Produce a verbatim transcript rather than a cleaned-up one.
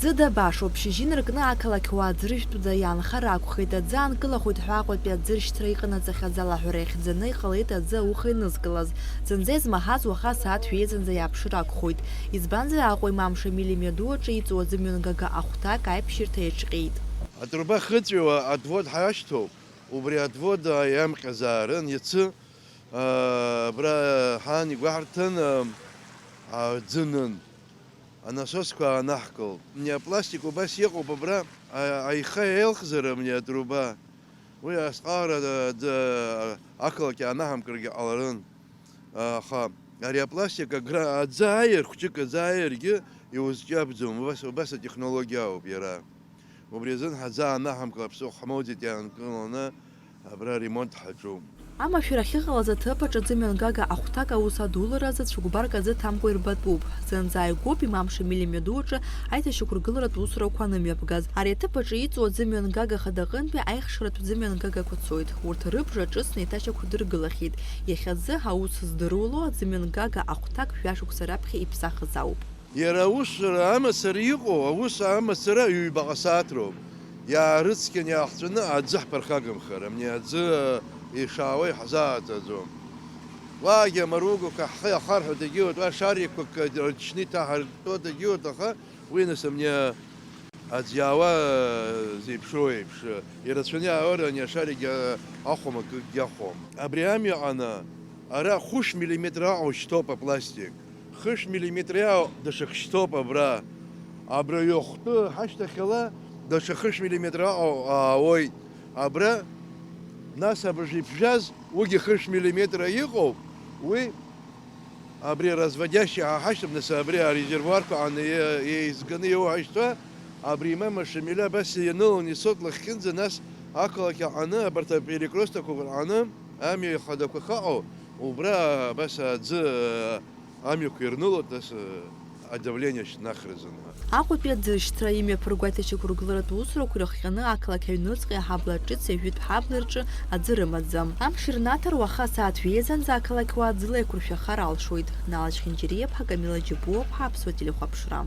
Ӡыда башоуп, шьыжьы инаркны ақалақь уаа ӡыржәтәӡа иаанхар акәхеит, аӡы аанкылахоит ҳәа Аҟәатәи аӡыршьҭра иҟанаҵахьаз алаҳәара иахьӡаны иҟалеит аӡы ауха инызкылаз. Зынӡа измаҳаз уаха асааҭ ҩеизанӡа иааԥшыр акәхоит. Избанзар, Аҟәа имамша Мили мҩаду аҿы иҵоу аӡымҩангага ахәҭак аиԥшьырҭа иаҿҟьеит. Атруба хыҵәиуа отвод ҳашьҭоуп, убри отвод иамҟьазаарын, иацы, аа, абра ҳан игәаҳарҭан, аа, аӡы нын. Анасосқәа аанаҳкылт. Абни апластик убас иҟоуп абра, а-, аиха еилхзар абни атруба. Уи азҟаара, а, д-, ақалақь аанаҳамкыргьы ҟаларын. Аха ари апластик агра-, аӡы ааир, хәҷык аӡы ааиргьы иузҿиабӡом. Убас, убас атехнологиа ауп иара. Убри азын ҳаӡы аанаҳамкыр аԥсыхәа ҳмоуӡеит иаанкыланы. Абра аремонт ҳаҿуп. Амашәыр ахьыҟалаз аҭыԥ аҿы аӡымҩангага ахәҭак аус адуларазы цәыкәбарк аӡы ҭамкәа ирбатәуп. Зынӡа ааигәоуп имамша Мили мҩаду аҿы аиҭашьақәыргыларатә усурақәа анымҩаԥгаз. Ари аҭыԥ аҿы иҵоу аӡымҩангага хадаҟынтәи аихшаратә ӡымҩангагақәа цоит. Урҭ рыбжа ҿыцны еиҭашьақәдыргылахьеит. Иахьазы аус здыруало аӡымҩангага ахәҭак жәашықәса раԥхьа иԥсахыз ауп. Иара аусура амацара иҟоу, аус амацара ҩбаҟа сааҭ роуп. Иаарыцқьаны иаахҵәаны аӡы ҳԥырхагамхар, абни аӡы ишаауа иҳзааӡаӡом. Уаагьы амаругақәа ҳхы иахарҳәо дагьыуеит, уа шарикқәак рчны иҭаҳартәо дагьыуеит, аха уи нас абни аӡ иаауа зеиԥшроу еиԥш, ирацәаны иаауеит ани ашарик ахәом, акгьы ахәом. Абри амҩа аҟны ара хәышә миллиметр аҟара шьҭоуп апластик. Хышә миллиметр иаау даҽак шьҭоуп абра. Абра ҩахәтәы ҳашьҭахьала даҽа хышә миллиметр аҟара аауеит. Абра, нас абыржә иԥжәаз, уигьы хышә миллиметр иҟоуп, уи абри разводящий ҳа ҳашьҭоуп, нас абри арезервуарқәа аҟны е-, еизганы иоуҳашьҭуа, абри имамаша милиа абас ианылон исоҭ лахьынӡа, нас ақалақь аҟны, абарҭ аперекрестокқәа рҟны, амҩа хадақәа ахьыҟоу, убра абас аӡы, амҩақәа ирнылоит, нас, адавление шьҭнахразын ҳәа. Аҟәатәи аӡыршьҭра имҩаԥырго аиҭашьақәыргыларатә усурақәа ирыхҟьаны ақалақь аҩныҵҟа аҳабла ҿыц ҩажәитә ҳабла рҿы аӡы рымаӡам. Амш ирнаҭар уаха асааҭ жәеизанӡа ақалақь уаа ӡыла еиқәыршәахар алшоит. Нала Чхинџьариаԥҳа, Камила Џьапуаԥҳа, Аԥсуа телехәаԥшра.